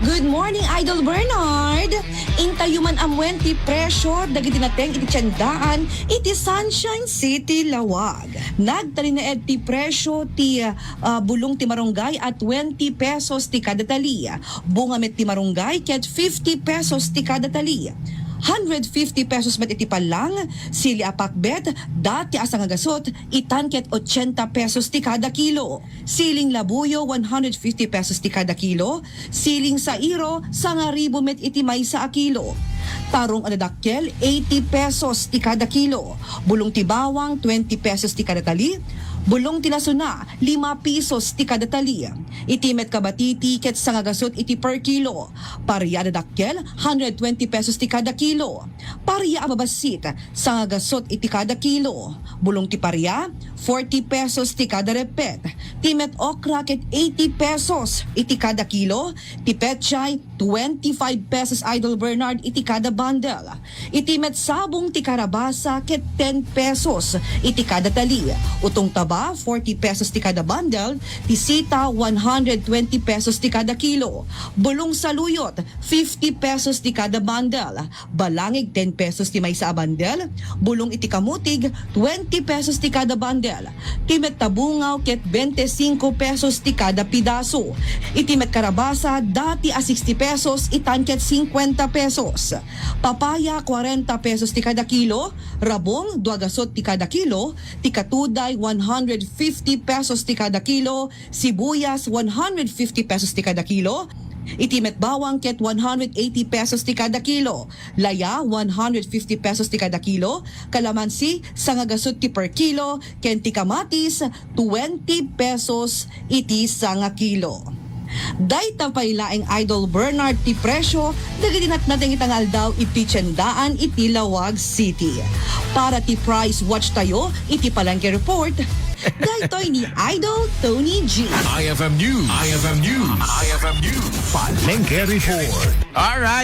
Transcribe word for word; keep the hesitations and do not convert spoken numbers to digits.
Good morning, Idol Bernard! Intayo man ammuen ti presyo dagiti nateng iti tiendaan iti Sunshine City, Laoag. Nagtalinaed ti presyo ti, ah, bulong ti marunggay a twenty pesos ti kada tali. Bunga met ti marunggay ket fifty pesos ti kada tali. Hundred fifty pesos met iti pallang, sili a pakbet, dati a sangagasut, itan ket ochenta pesos ti kada kilo. Siling labuyo, one hundred fifty pesos ti kada kilo. Siling sairo, sangaribu met iti maysa a kilo. Tarong a dadakkel, eighty pesos ti kada kilo. Bulong ti bawang, twenty pesos ti kada tali. Bulong ti lasuna, lima pesos ti kada tali. Iti met kabatiti ket sangagasut iti per kilo. Paria a dadakkel, hundred twenty pesos ti kada kilo. Paria a babassit, sangagasut iti kada kilo. Bulong ti paria, forty pesos ti kada reppet. Ti met okra ket eighty pesos iti kada kilo. Ti petchay, twenty-five pesos, Idol Bernard, iti kada bundle. Iti met sabong ti karabasa ket ten pesos iti kada tali. Utong taba, forty pesos ti kada bundle. Ti sita, one hundred twenty pesos ti kada kilo. Bulong saluyot, fifty pesos ti kada bundle. Balangig, ten pesos ti maysa a bundle. Bulong iti kamutig, twenty pesos ti kada bundle. Ti met tabungaw ket bente singko pesos ti kada pidaso. Iti met karabasa, dati a sixty pesos, itan ket singkuenta pesos. Papaya, kwarenta pesos ti kada kilo. Rabong, duagasut ti kada kilo. Ti katuday, one hundred fifty pesos ti kada kilo. Sibuyas, one hundred fifty pesos ti kada kilo. Iti met bawang ket one hundred eighty pesos ti kada kilo. Laya, one hundred fifty pesos ti kada kilo. Kalamansi, sangagasut ti per kilo. Ken ti kamatis, twenty pesos iti sanga kilo. Dayta pay laeng, Idol Bernard, ti presyo dagiti natnateng ita nga aldaw iti tiendaan iti Laoag City. Para ti price watch tayo iti Palengke Report, daytoy ni Idol Tony G. I F M News. I F M News. I F M News. Palengke Report. Alright.